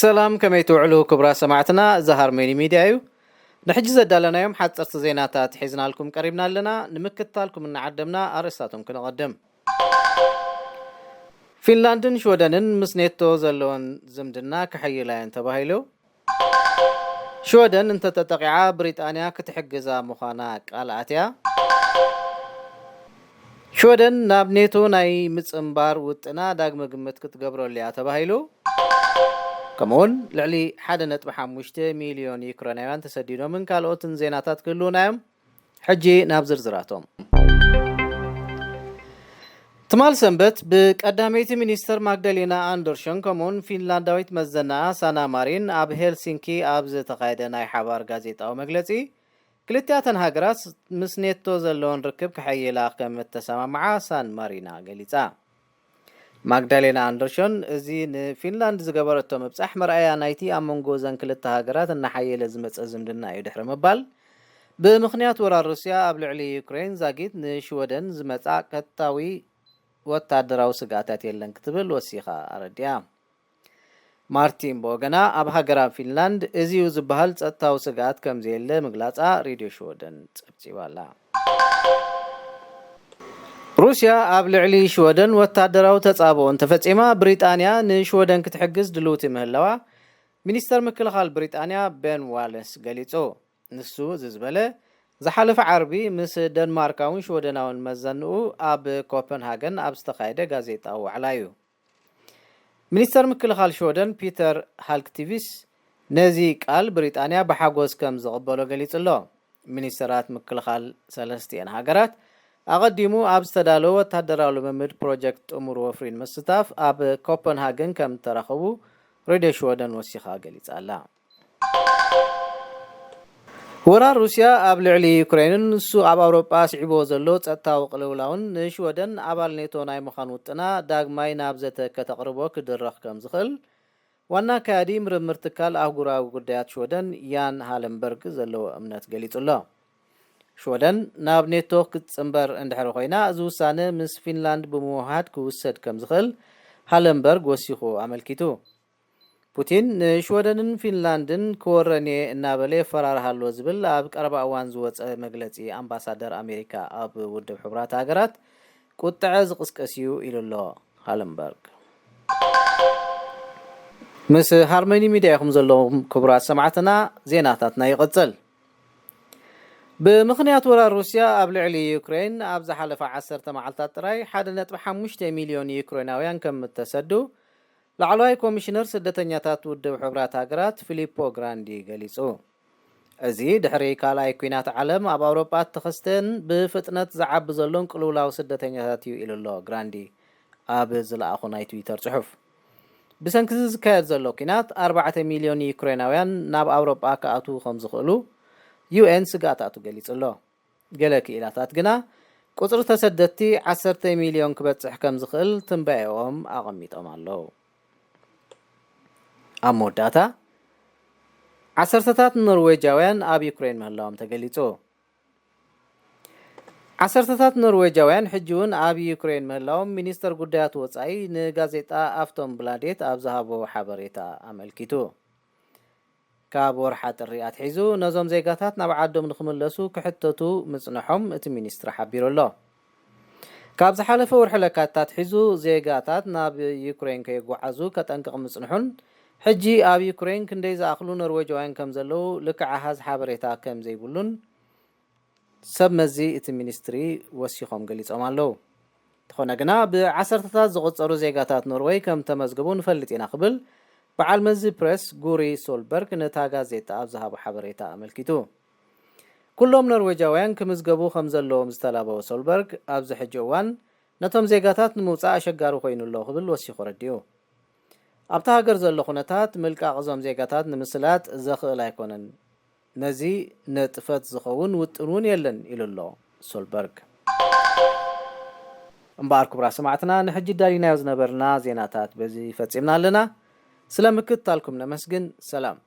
ሰላም፣ ከመይ ትውዕሉ ክቡራት ሰማዕትና? እዚ ሃርመኒ ሚድያ እዩ። ንሕጂ ዘዳለናዮም ሓፀርቲ ዜናታት ሒዝናልኩም ቀሪብና ኣለና። ንምክትታልኩም እናዓደምና ኣርእስታቶም ክነቐድም። ፊንላንድን ሽወደንን ምስ ኔቶ ዘለወን ዝምድና ክሕይላ እየን ተባሂሉ። ሽወደን እንተተጠቂዓ ብሪጣንያ ክትሕግዛ ምዃና ቃል ኣትያ። ሽወደን ናብ ኔቶ ናይ ምጽንባር ውጥና ዳግመ ግምት ክትገብረሉ እያ ተባሂሉ። ከምኡውን ልዕሊ ሓደ ነጥቢ ሓሙሽተ ሚልዮን ዩክሬናውያን ተሰዲዶምን ካልኦትን ዜናታት ክህልውና እዮም። ሕጂ ናብ ዝርዝራቶም። ትማል ሰንበት ብቀዳመይቲ ሚኒስተር ማግዳሌና ኣንደርሾን ከምኡውን ፊንላንዳዊት መዘናኣ ሳና ማሪን ኣብ ሄልሲንኪ ኣብ ዝተኻየደ ናይ ሓባር ጋዜጣዊ መግለጺ፣ ክልቲኣተን ሃገራት ምስ ኔቶ ዘለወን ርክብ ከሐይላ ከም እተሰማምዓ ሳን ማሪና ገሊጻ። ማግዳሌና ኣንደርሾን፣ እዚ ንፊንላንድ ዝገበረቶ ምብጻሕ መርኣያ ናይቲ ኣብ መንጎ እዘን ክልተ ሃገራት እናሓየለ ዝመጸ ዝምድና እዩ ድሕሪ ምባል፣ ብምኽንያት ወራር ሩስያ ኣብ ልዕሊ ዩክሬን ዛጊት ንሽወደን ዝመጻ ቀጥታዊ ወታደራዊ ስግኣታት የለን ክትብል ወሲኻ ኣረዲኣ። ማርቲን ብወገና፣ ኣብ ሃገራ ፊንላንድ እዚ እዩ ዝበሃል ጸጥታዊ ስግኣት ከም ዘየለ ምግላጻ ሬድዮ ሽወደን ጸብጺባ'ላ። ሩስያ ኣብ ልዕሊ ሽወደን ወታደራዊ ተጻብኦ እንተፈጺማ፣ ብሪጣንያ ንሽወደን ክትሕግዝ ድልውቲ ምህላዋ ሚኒስተር ምክልኻል ብሪጣንያ ቤን ዋለስ ገሊጹ። ንሱ እዚ ዝበለ፣ ዝሓለፈ ዓርቢ ምስ ደንማርካውን ሽወደናውን መዘንኡ ኣብ ኮፐንሃገን ኣብ ዝተኻየደ ጋዜጣዊ ዋዕላ እዩ። ሚኒስተር ምክልኻል ሽወደን ፒተር ሃልክቲቪስ ነዚ ቃል ብሪጣንያ ብሓጎስ ከም ዝቕበሎ ገሊጹ ኣሎ። ሚኒስተራት ምክልኻል ሰለስቲኤን ሃገራት ኣቐዲሙ ኣብ ዝተዳለወ ወታደራዊ ልምምድ ፕሮጀክት ጥሙር ወፍሪ ንምስታፍ ኣብ ኮፐንሃገን ከም እተራኸቡ ሬድዮ ሽወደን ወሲኻ ገሊጻ ኣላ። ወራር ሩስያ ኣብ ልዕሊ ዩክሬንን ንሱ ኣብ ኣውሮጳ ስዒብዎ ዘሎ ጸጥታዊ ቅልውላውን ንሽወደን ኣባል ኔቶ ናይ ምዃን ውጥና ዳግማይ ናብ ዘተ ከተቕርቦ ክድረኽ ከም ዝኽእል ዋና ኣካያዲ ምርምር ትካል ኣህጉራዊ ጉዳያት ሽወደን ያን ሃለንበርግ ዘለዎ እምነት ገሊጹ ኣሎ። ሽወደን ናብ ኔቶ ክትጽንበር እንድሕሪ ኮይና፣ እዚ ውሳነ ምስ ፊንላንድ ብምውህሃድ ክውሰድ ከም ዝኽእል ሃለንበርግ ወሲኹ ኣመልኪቱ። ፑቲን ንሽወደንን ፊንላንድን ክወረን እየ እናበለ የፈራርህ ኣሎ ዝብል ኣብ ቀረባ እዋን ዝወጸ መግለጺ ኣምባሳደር ኣሜሪካ ኣብ ውድብ ሕቡራት ሃገራት ቁጥዐ ዝቕስቅስ እዩ ኢሉ ኣሎ ሃለንበርግ። ምስ ሃርመኒ ሚድያ ኢኹም ዘለኹም ክቡራት ሰማዕትና፣ ዜናታትና ይቕጽል። ብምኽንያት ወራር ሩስያ ኣብ ልዕሊ ዩክሬን ኣብ ዝሓለፈ ዓሰርተ መዓልታት ጥራይ ሓደ ነጥቢ ሓሙሽተ ሚልዮን ዩክሬናውያን ከም እተሰዱ ላዕለዋይ ኮሚሽነር ስደተኛታት ውድብ ሕቡራት ሃገራት ፊሊፖ ግራንዲ ገሊጹ። እዚ ድሕሪ ካልኣይ ኲናት ዓለም ኣብ ኣውሮጳ እተኸስተን ብፍጥነት ዝዓቢ ዘሎን ቅልውላው ስደተኛታት እዩ ኢሉ ኣሎ ግራንዲ ኣብ ዝለኣኾ ናይ ትዊተር ጽሑፍ። ብሰንኪ እዚ ዝካየድ ዘሎ ኲናት ኣርባዕተ ሚልዮን ዩክሬናውያን ናብ ኣውሮጳ ክኣትዉ ከም ዝኽእሉ ዩ ኤን ስግኣታቱ ገሊጹ ኣሎ። ገለ ክኢላታት ግና ቁጽሪ ተሰደድቲ ዓሰርተ ሚልዮን ክበጽሕ ከም ዝኽእል ትንበያኦም ኣቐሚጦም ኣለዉ። ኣብ መወዳእታ፣ ዓሰርተታት ኖርዌጃውያን ኣብ ዩክሬን ምህላዎም ተገሊጹ። ዓሰርተታት ኖርዌጃውያን ሕጂ እውን ኣብ ዩክሬን ምህላዎም ሚኒስተር ጉዳያት ወጻኢ ንጋዜጣ ኣፍቶንብላዴት ኣብ ዝሃቦ ሓበሬታ ኣመልኪቱ። ካብ ወርሓ ጥሪ ኣትሒዙ ነዞም ዜጋታት ናብ ዓዶም ንኽምለሱ ክሕተቱ ምጽንሖም እቲ ሚኒስትሪ ሓቢሩ ኣሎ። ካብ ዝሓለፈ ወርሒ ለካቲት ኣትሒዙ ዜጋታት ናብ ዩክሬን ከይጓዓዙ ከጠንቅቕ ምጽንሑን ሕጂ ኣብ ዩክሬን ክንደይ ዝኣኽሉ ኖርዌጃውያን ከም ዘለዉ ልክዕ ኣሃዝ ሓበሬታ ከም ዘይብሉን ሰብ መዚ እቲ ሚኒስትሪ ወሲኾም ገሊጾም ኣለዉ። እንተኾነ ግና ብዓሰርተታት ዝቑጸሩ ዜጋታት ኖርወይ ከም ተመዝገቡ ንፈልጥ ኢና ክብል በዓል መዚ ፕሬስ ጉሪ ሶልበርግ ነታ ጋዜጣ ኣብ ዝሃቦ ሓበሬታ ኣመልኪቱ። ኩሎም ኖርዌጃውያን ክምዝገቡ ከም ዘለዎም ዝተላበወ ሶልበርግ ኣብዚ ሕጂ እዋን ነቶም ዜጋታት ንምውጻእ ኣሸጋሪ ኮይኑ ኣሎ ክብል ወሲኹ ረዲኡ። ኣብታ ሃገር ዘሎ ኩነታት ምልቃቕ እዞም ዜጋታት ንምስላጥ ዘኽእል ኣይኮነን። ነዚ ንጥፈት ዝኸውን ውጥን እውን የለን ኢሉ ኣሎ ሶልበርግ። እምበኣር ክቡራት ሰማዕትና ንሕጂ ዳሊናዮ ዝነበርና ዜናታት በዚ ፈጺምና ኣለና። ስለ ምክትታልኩም ነመስግን። ሰላም።